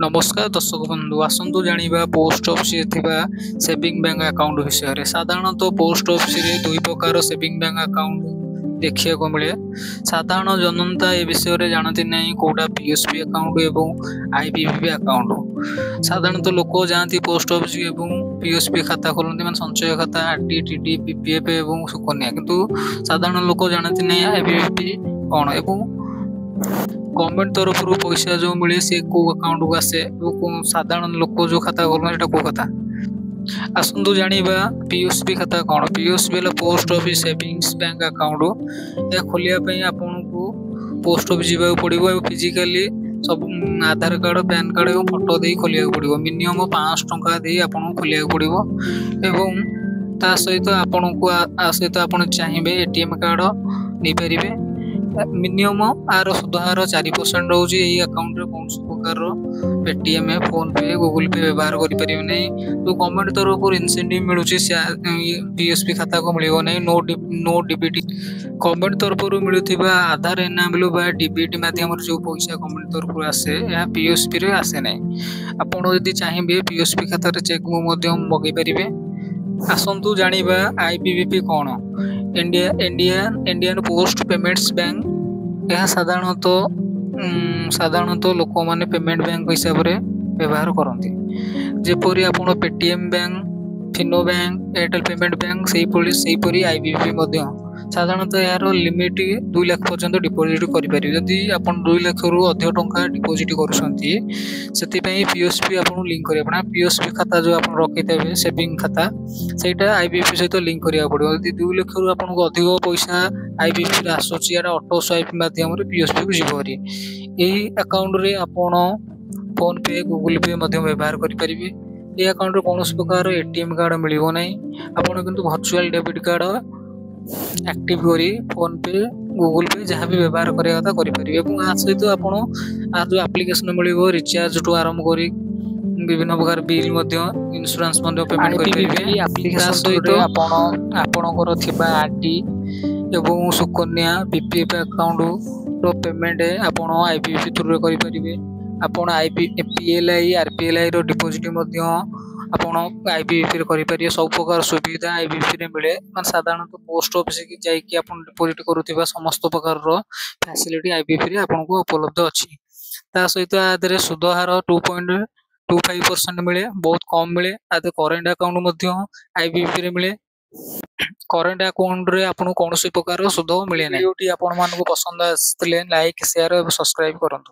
ନମସ୍କାର ଦର୍ଶକ ବନ୍ଧୁ, ଆସନ୍ତୁ ଜାଣିବା ପୋଷ୍ଟ ଅଫିସରେ ଥିବା ସେଭିଂ ବ୍ୟାଙ୍କ ଆକାଉଣ୍ଟ ବିଷୟରେ। ସାଧାରଣତଃ ପୋଷ୍ଟ ଅଫିସରେ ଦୁଇ ପ୍ରକାର ସେଭିଂ ବ୍ୟାଙ୍କ ଆକାଉଣ୍ଟ ଦେଖିବାକୁ ମିଳେ। ସାଧାରଣ ଜନତା ଏ ବିଷୟରେ ଜାଣନ୍ତି ନାହିଁ, କେଉଁଟା ପିଓଏସବି ଆକାଉଣ୍ଟ ଏବଂ ଆଇବିବିପି ଆକାଉଣ୍ଟ। ସାଧାରଣତଃ ଲୋକ ଯାଆନ୍ତି ପୋଷ୍ଟ ଅଫିସ ଏବଂ ପିଓଏସବି ଖାତା ଖୋଲନ୍ତି, ମାନେ ସଞ୍ଚୟ ଖାତା, ଆରଡି, ଟିଡି, ପିପିଏଫ୍ ଏବଂ ସୁକନ୍ୟା। କିନ୍ତୁ ସାଧାରଣ ଲୋକ ଜାଣନ୍ତି ନାହିଁ ଆଇବିବିପି କ'ଣ ଏବଂ ଗଭର୍ଣ୍ଣମେଣ୍ଟ ତରଫରୁ ପଇସା ଯେଉଁ ମିଳେ, ସେ କେଉଁ ଆକାଉଣ୍ଟକୁ ଆସେ ଏବଂ ସାଧାରଣ ଲୋକ ଯେଉଁ ଖାତା ଖୋଲନ୍ତି, ସେଇଟା କେଉଁ ଖାତା। ଆସନ୍ତୁ ଜାଣିବା ପିଓଏସବି ଖାତା କ'ଣ। ପିଓଏସବି ହେଲା post office savings bank account. ଏହା ଖୋଲିବା ପାଇଁ ଆପଣଙ୍କୁ ପୋଷ୍ଟ ଅଫିସ ଯିବାକୁ ପଡ଼ିବ ଏବଂ ଫିଜିକାଲି ସବୁ ଆଧାର କାର୍ଡ଼, ପ୍ୟାନ୍ କାର୍ଡ଼ ଏବଂ ଫଟୋ ଦେଇ ଖୋଲିବାକୁ ପଡ଼ିବ। ମିନିମମ୍ 500 ଟଙ୍କା ଦେଇ ଆପଣଙ୍କୁ ଖୋଲିବାକୁ ପଡ଼ିବ ଏବଂ ତା ସହିତ ଆପଣଙ୍କୁ ଆ ସହିତ ଆପଣ ଚାହିଁବେ ଏଟିଏମ୍ କାର୍ଡ଼ ନେଇପାରିବେ। ମିନିମମ୍ ଆର ସୁଧହାର 4% ରହୁଛି। ଏହି ଆକାଉଣ୍ଟରେ କୌଣସି ପ୍ରକାରର ପେଟିଏମ୍, ଫୋନ୍ପେ, ଗୁଗୁଲ୍ ପେ ବ୍ୟବହାର କରିପାରିବେ ନାହିଁ। ଯେଉଁ ଗଭର୍ଣ୍ଣମେଣ୍ଟ ତରଫରୁ ଇନସେଣ୍ଟିଭ୍ ମିଳୁଛି, ସେ ପିଓଏସବି ଖାତାକୁ ମିଳିବ ନାହିଁ। No DBT. ଗଭର୍ଣ୍ଣମେଣ୍ଟ ତରଫରୁ ମିଳୁଥିବା ଆଧାର ଏନାବଲ୍ ବା ଡିବିଟି ମାଧ୍ୟମରେ ଯେଉଁ ପଇସା ଗଭର୍ଣ୍ଣମେଣ୍ଟ ତରଫରୁ ଆସେ, ଏହା ପିଓଏସବିରେ ଆସେ ନାହିଁ। ଆପଣ ଯଦି ଚାହିଁବେ, ପିଓଏସବି ଖାତାରେ ଚେକ୍ ବୁକ୍ ମଧ୍ୟ ମଗାଇ ପାରିବେ। ଆସନ୍ତୁ ଜାଣିବା ଆଇବିବିପି କ'ଣ। Indian post payments bank. ଏହା ସାଧାରଣତଃ ଲୋକମାନେ ପେମେଣ୍ଟ ବ୍ୟାଙ୍କ ହିସାବରେ ବ୍ୟବହାର କରନ୍ତି। ଯେପରି ଆପଣ Paytm bank, Fino bank, Airtel payment bank, ସେହିପରି ଆଇବିବିପି ମଧ୍ୟ। ସାଧାରଣତଃ ଏହାର ଲିମିଟ୍ 2 ଲକ୍ଷ ପର୍ଯ୍ୟନ୍ତ ଡିପୋଜିଟ୍ କରିପାରିବେ। ଯଦି ଆପଣ 2 ଲକ୍ଷରୁ ଅଧିକ ଟଙ୍କା ଡିପୋଜିଟ୍ କରୁଛନ୍ତି, ସେଥିପାଇଁ ପିଓଏସବି ଆପଣଙ୍କୁ ଲିଙ୍କ କରିବାକୁ ପଡ଼ିବ। ପିଓଏସବି ଖାତା ଯେଉଁ ଆପଣ ରଖିଥିବେ, ସେଭିଂ ଖାତା, ସେଇଟା ଆଇବିବିପି ସହିତ ଲିଙ୍କ କରିବାକୁ ପଡ଼ିବ। ଯଦି 2 ଲକ୍ଷରୁ ଆପଣଙ୍କୁ ଅଧିକ ପଇସା ଆଇବିବିପିରେ ଆସୁଛି, ଏଇଟା ଅଟୋ ସ୍ୱାଇପ୍ ମାଧ୍ୟମରେ ପିଓଏସବିକୁ ଯିବ ଭାରି। ଏହି ଆକାଉଣ୍ଟରେ ଆପଣ ଫୋନ୍ପେ, ଗୁଗୁଲ୍ ପେ ମଧ୍ୟ ବ୍ୟବହାର କରିପାରିବେ। ଏହି ଆକାଉଣ୍ଟରେ କୌଣସି ପ୍ରକାର ଏଟିଏମ୍ କାର୍ଡ଼ ମିଳିବ ନାହିଁ। ଆପଣ କିନ୍ତୁ ଭର୍ଚୁଆଲ୍ ଡେବିଟ୍ କାର୍ଡ଼ ଆକ୍ଟିଭ୍ କରି ଫୋନ୍ପେ, ଗୁଗୁଲ୍ ପେ ଯାହା ବି ବ୍ୟବହାର କରିବା କଥା କରିପାରିବେ। ଏବଂ ଆ ସହିତ ଆପଣ ଯେଉଁ ଆପ୍ଲିକେସନ୍ ମିଳିବ, ରିଚାର୍ଜଠୁ ଆରମ୍ଭ କରି ବିଭିନ୍ନ ପ୍ରକାର ବିଲ୍ ମଧ୍ୟ, ଇନ୍ସୁରାନ୍ସ ମଧ୍ୟ ପେମେଣ୍ଟ କରିପାରିବେ। ଆପ୍ଲିକେସନ୍ ତା ସହିତ ଆପଣ ଆପଣଙ୍କର ଥିବା ଆରଡି ଏବଂ ସୁକନ୍ୟା, ପିପିଏଫ୍ ଆକାଉଣ୍ଟର ପେମେଣ୍ଟ ଆପଣ ଆଇବିବିପି ଥ୍ରୁରେ କରିପାରିବେ। ଆପଣ ଆଇବି ପିଏଲ୍ଆଇ, ଆରପିଏଲ୍ଆଇର ଡିପୋଜିଟ୍ ମଧ୍ୟ ଆପଣ ଆଇବିବିପିରେ କରିପାରିବେ। ସବୁ ପ୍ରକାର ସୁବିଧା ଆଇବିବିପିରେ ମିଳେ। ମାନେ ସାଧାରଣତଃ ପୋଷ୍ଟ ଅଫିସକି ଯାଇକି ଆପଣ ଡିପୋଜିଟ୍ କରୁଥିବା ସମସ୍ତ ପ୍ରକାରର ଫ୍ୟାସିଲିଟି ଆଇବିବିପିରେ ଆପଣଙ୍କୁ ଉପଲବ୍ଧ ଅଛି। ତା ସହିତ ଆ ଦେହରେ ସୁଧ ହାର 2.25% ମିଳେ, ବହୁତ କମ୍ ମିଳେ। ଆ ଦେହରେ କରେଣ୍ଟ ଆକାଉଣ୍ଟ ମଧ୍ୟ ଆଇବିବିପିରେ ମିଳେ। କରେଣ୍ଟ ଆକାଉଣ୍ଟରେ ଆପଣଙ୍କୁ କୌଣସି ପ୍ରକାର ସୁଧ ମିଳେ ନାହିଁ। ଭିଡ଼ିଓଟି ଆପଣମାନଙ୍କୁ ପସନ୍ଦ ଆସିଥିଲେ ଲାଇକ୍, ସେୟାର ଏବଂ ସବସ୍କ୍ରାଇବ୍ କରନ୍ତୁ।